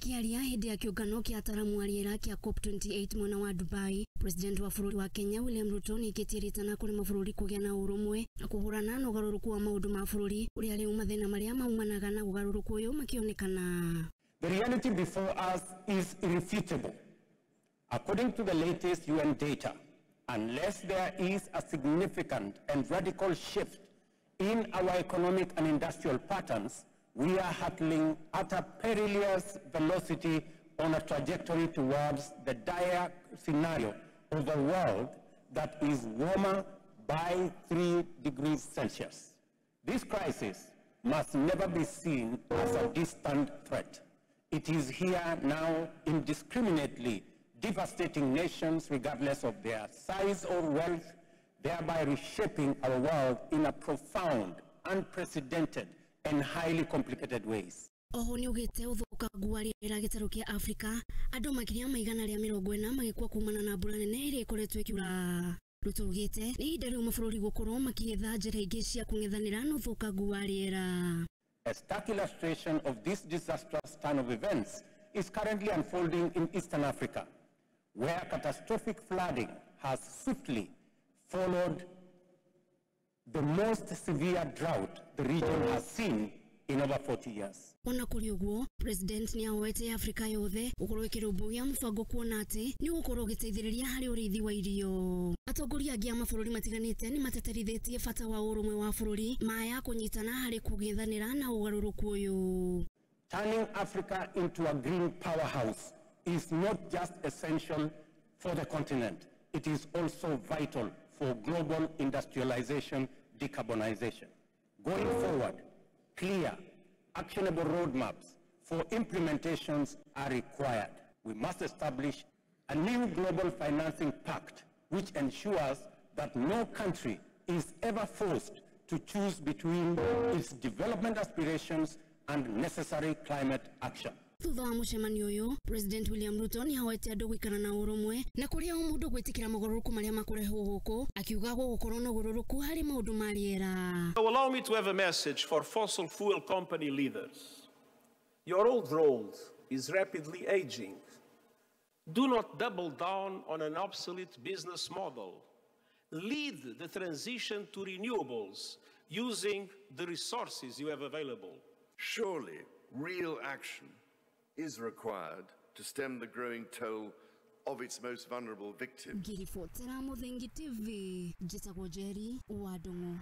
Akiaria hĩndĩ ya kĩũngano kĩa ataramu a rĩera kĩa COP28 mwena wa Dubai, President wa bũrũri wa Kenya William Ruto nĩaikĩtie rĩtana kũrĩ mabũrũri kũgĩa na ũrũmwe na kũhũrana na ũgarũrũku wa maũndũ ma bũrũri ũrĩa rĩu mathĩna marĩa maumanaga na ũgarũrũku ũyũ makĩonekana. The reality before us is irrefutable. According to the latest UN data, unless there is a significant and radical shift in our economic and industrial patterns, we are hurtling at a perilous velocity on a trajectory towards the dire scenario of a world that is warmer by 3 degrees Celsius. This crisis must never be seen as a distant threat. It is here now, indiscriminately devastating nations regardless of their size or wealth, thereby reshaping our world in a profound, unprecedented, and highly complicated ways. Oho nĩaugĩte ũthũkangu wa rĩera gĩtarũ kĩa Afrika andũ makĩria ma 140 magĩkua kumana na mbura nene ĩrĩa ĩkoretwo ĩkiura. Ruto augĩte nĩ ihinda rĩu mabũrũri gũkorwo makĩetha njĩra ingĩ cia kũng'ethanĩra na ũthũkangu wa rĩera. A stark illustration of this disastrous turn of events is currently unfolding in Eastern Africa, where catastrophic flooding has swiftly followed the most severe drought the region has seen in over 40 years. Ona kũrĩ ũguo, President nĩahoete Afrika yothe gũkorwo ĩkĩrũmbũiya mũbango kuona atĩ nĩ ũgũkorwo ũgĩteithĩrĩria harĩ ũrĩithi wa irio. Atongoria angĩ a mabũrũri matiganĩte nĩ mateterithĩtie bata wa ũrũmwe wa bũrũri maya kũnyitana harĩ kũng'ethanĩra na ũgarũrũku ũyũ. Turning Africa into a green powerhouse is not just essential for the continent, it is also vital for global industrialization, decarbonization. Going forward, clear, actionable roadmaps for implementations are required. We must establish a new global financing pact which ensures that no country is ever forced to choose between its development aspirations and necessary climate action. Thutha wa mũcemanio ũyũ, President William Ruto nĩahoete andũ gũikara na ũrũmwe na kũrĩa o mũndũ gwĩtĩkĩra mogarũrũku marĩa makũrehwo gũkũ, akiuga gũgũkorwo na ũgarũrũku harĩ maũndũ ma rĩera. So allow me to have a message for fossil fuel company leaders. Your old world is rapidly aging. Do not double down on an obsolete business model. Lead the transition to renewables using the resources you have available. Surely real action is required to stem the growing toll of its most vulnerable victims. Ngĩribotera Mũthingi TV, njĩtagwo Njeri wa Ndung'u.